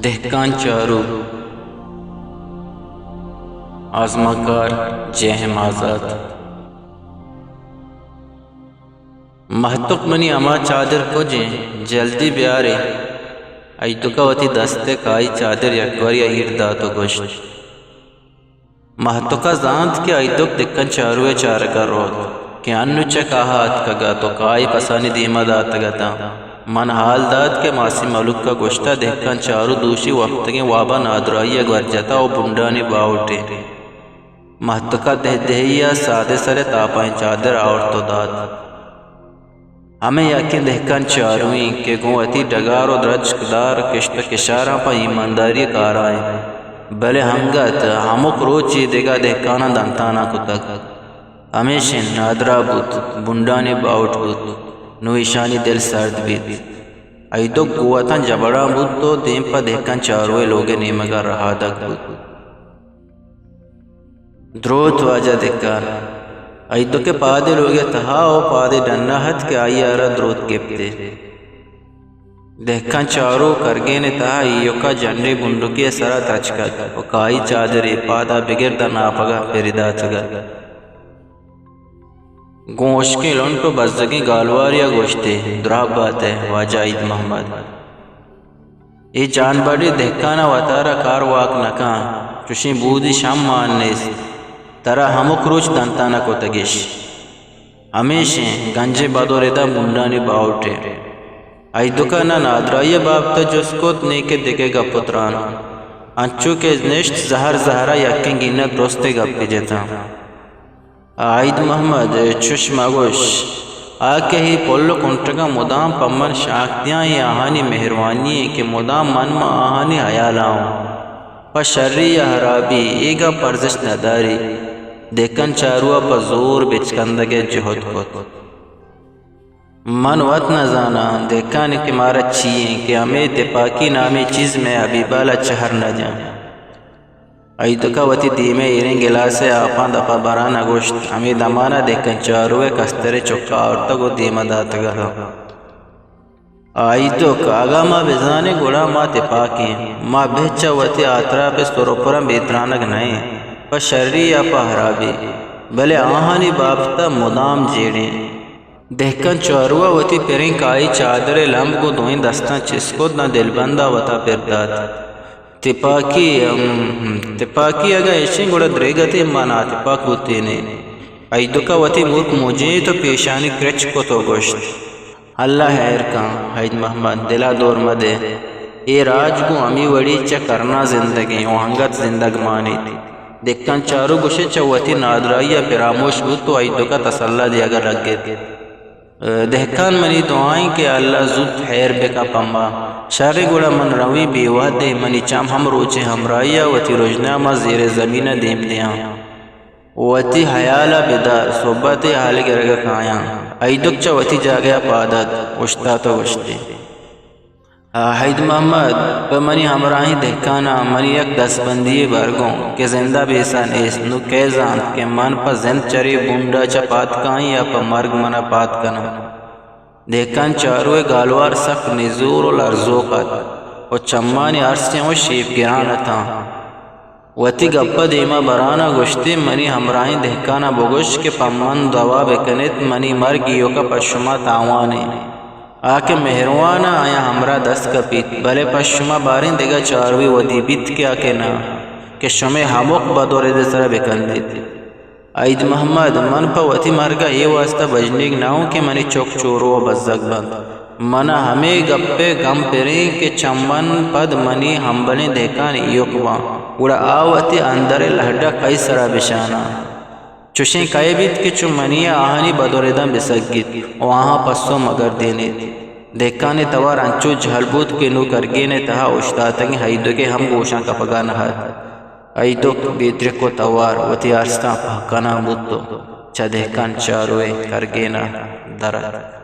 دہکان چارو، آزمانکار جے ایم آزات۔ مہتک منی ہما چادر کج انت، جلدی بیارے۔ ایدک ءَ وتی دست ءِ کائی چادر یکواری ءَ ایر دات ءُ گوشت۔ مہتک ءَ زانت کہ ایدک دہکان چارو ءِ چارگ ءَ روت کہ انوں چہ کاہ ءَ اتکگ ات ءُ کائی پسانی دیم ءَ داتگ اتاں۔ من ہال دات کہ ماسی ملک ءَ گوشتہ دہکان چارو دوشی وپتگیں واب ءَ نادراہی ءَ گور جتہ ءُ بنڈانی باہوٹ انت۔ مہتک ءَ دہ دہی ءَ سادے سرے تاپائیں چادر آورت ءُ دات۔ ہمے یکیں دہکان چاروئیں کہ گوں وتی ڈگار ءُ درچکدار کشت ءُ کشاراں پہ ایمانداری ءَ کارا انت، بلے انگت ہمک روچ اے دگہ دہکاناں دنتاناں کتگ۔ ہمیش انت، نادراہ بوت، بنڈانی باہوٹ بوت، نوں ایشانی دل سرد بیت۔ ایدک گوں وتاں جبڑاں بوت ءُ دیم پہ دہکان چاروئے لوگ ءِ نیمگ ءَ رہادگ بوت۔ دروت واجہ دہکان۔ ایدک ءِ پاد ئے لوگ ءِ تہا ءُ پاد ئے ڈن ءَ ات کہ آئی ءَ را دروت گپت ئے۔ دہکان چارو کرگین ءِ تہا ایوک ءَ جنڈے بنڈکے ءِ سرا تچک ات ءُ کائی چادرے پاد ءَ بگر داں ناپگ ءَ پری داتگ ات۔ گوں ہشکیں لنٹ ءُ بزگیں گالوارے ءَ گوشت ئے، دراہ بات ئے واجہ عید محمد۔ اے جان بڈیں دہکان ءَ وتارا کار واک نہ کن، چشیں بودی شم مان نیست۔ ترا ہمک روچ دنتانہ کتگ اش۔ ہمیش انت، گنج ءِ بد ءُ ردا بنڈانی باہوٹ انت۔ ایدک ءَ نہ نادراہی ءِ بابت ءَ جست کت، نی کہ دگہ گپ ءُ تران۔ انچو کہ نشت زہر زہر ءَ یکیں گینگ درستیں گپے جتاں۔ عید محمد، چش مگوش۔ آ کہ اے پل ءُ کنٹگاں مدام پہ من شانک دیاں، اے آہانی مہروانی انت کہ مدام من ماں آہانی ہیال ءَ اوں۔ پہ شری یا ہرابی اے گپ ارزشت نہ داریت۔ دہکان چارو ءَ پہ زور بچکندگ ءِ جہد کت۔ من وت نہ زاناں دہکان کہ مارا چی انت کہ ہمے تپاکی نامیں چیز مئے حبیبال ءَ چہر نہ جنت۔ ایدک ءَ وتی دیم ءِ ایریں گلاس ءِ آپاں دپ ءَ بران ءَ گوشت، ہمے دمان ءَ دہکان چارو ءِ کستریں چک ءَ آورتگ ءُ دیم ءَ داتگ ات۔ ایدک، اگاں ما بزانیں گڑا ما تپاک ایں۔ ما بہ چہ وتی آتراپ ءِ سر ءُ پراں بے ترانگ نہ ایں، پہ شری یا پہ ہرابی، بلے آہانی بابت ءَ مدام جیڑ ایں۔ دہکان چارو ءَ وتی پریں کائی چادر ءِ لمب گوں دوئیں دستاں چست کت داں دلبند ءَ وت ءَ پر دات۔ تپاکی، ام، تپاکی اگاں ایشیں گڑا دریگتے ما ناتپاک بوتین ایں۔ ایدک ءَ وتی مرک مجیت ءُ پیشانی کرچ کت ءُ گوشت، اللہ ہیر کن، عید محمد، دل ءَ دور مدے۔ اے راج گوں ہمے وڑی چہ کرنا زندگ ایں ءُ انگت زندگ مانیت۔ دہکان چارو گوشے چہ وتی نادراہی ءَ پراموش بوت ءُ ایدک ءَ تسلا دیگ ءَ لگت۔ دہکان، منی دعا انت کہ اللہ زوت ہیر بکن پہ ما۔ شریں گڑا من رویں، بے وہدے، منی چم ہم روچے ہمراہی ءَ وتی رژناماں زیر زمین ءَ دیم دیاں۔ وتی ہیال ءَ بدار، سہب ءَ تئی ہال گرگ ءَ کایاں۔ ایدک چہ وتی جاگہ ءَ پاد ات، اوشتات ءُ گوشت ئے۔ آ، عید محمد، پہ منی ہمراہیں دہکاناں منی یک دستبندی یے بر گوں کہ زندہ بیسہ نیست۔ نوں کئے زانت کہ من پہ زند چرے بونڈ ءَ چہ پاد کائیں یا پہ مرگ من ءَ پاد کناں۔ دہکان چارو ءِ گالوار سک نزور ءُ لرزوک ات ءُ چمانی ارس چہ اوں شیپ گران اتاں۔ وتی گپ ءَ دیم ءَ بران ءَ گوشت ئے، منی ہمراہیں دہکاناں بگوش کہ پہ من دوا بکن ات، منی مرگ ایوک ءَ پہ شما تاوان انت۔ آ کہ مہروان ءَ آیاں ہمراہ دست کپیت، بلے پہ شما باریں دگہ چاروے ودی بیت کہ آ کہ نہ، کہ شمئے ہمک بد ءُ رد ءِ سرا بکندیت۔ عید محمد، من پہ وتی مرگ ءَ اے واستا بژنیگ نہ اوں کہ منی چک چورو ءُ بزگ بنت۔ من ءَ ہمے گپ ءِ گم پریں کہ چہ من پد منی ہمبلیں دہکان ایوک باں، گڑا آ وتی اندر ءِ لہڈ ءَ کئی سرا بشاناں؟ چشیں کئے بیت کہ چو منی ءَ آہانی بد ءُ رداں بسگیت ءُ آہاں پسو مگردینیت۔ دہکان ءِ توار انچو جہل بوت کہ نوں کرگین ءِ تہا اوشتاتگیں ایدک ءِ ہم گوشاں کپگ ءَ نہ ات۔ ایدک بے درک ءُ توار وتی ارساں پہک کنان بوت ءُ چہ دہکان چارو ءِ کرگین ءَ در اتک۔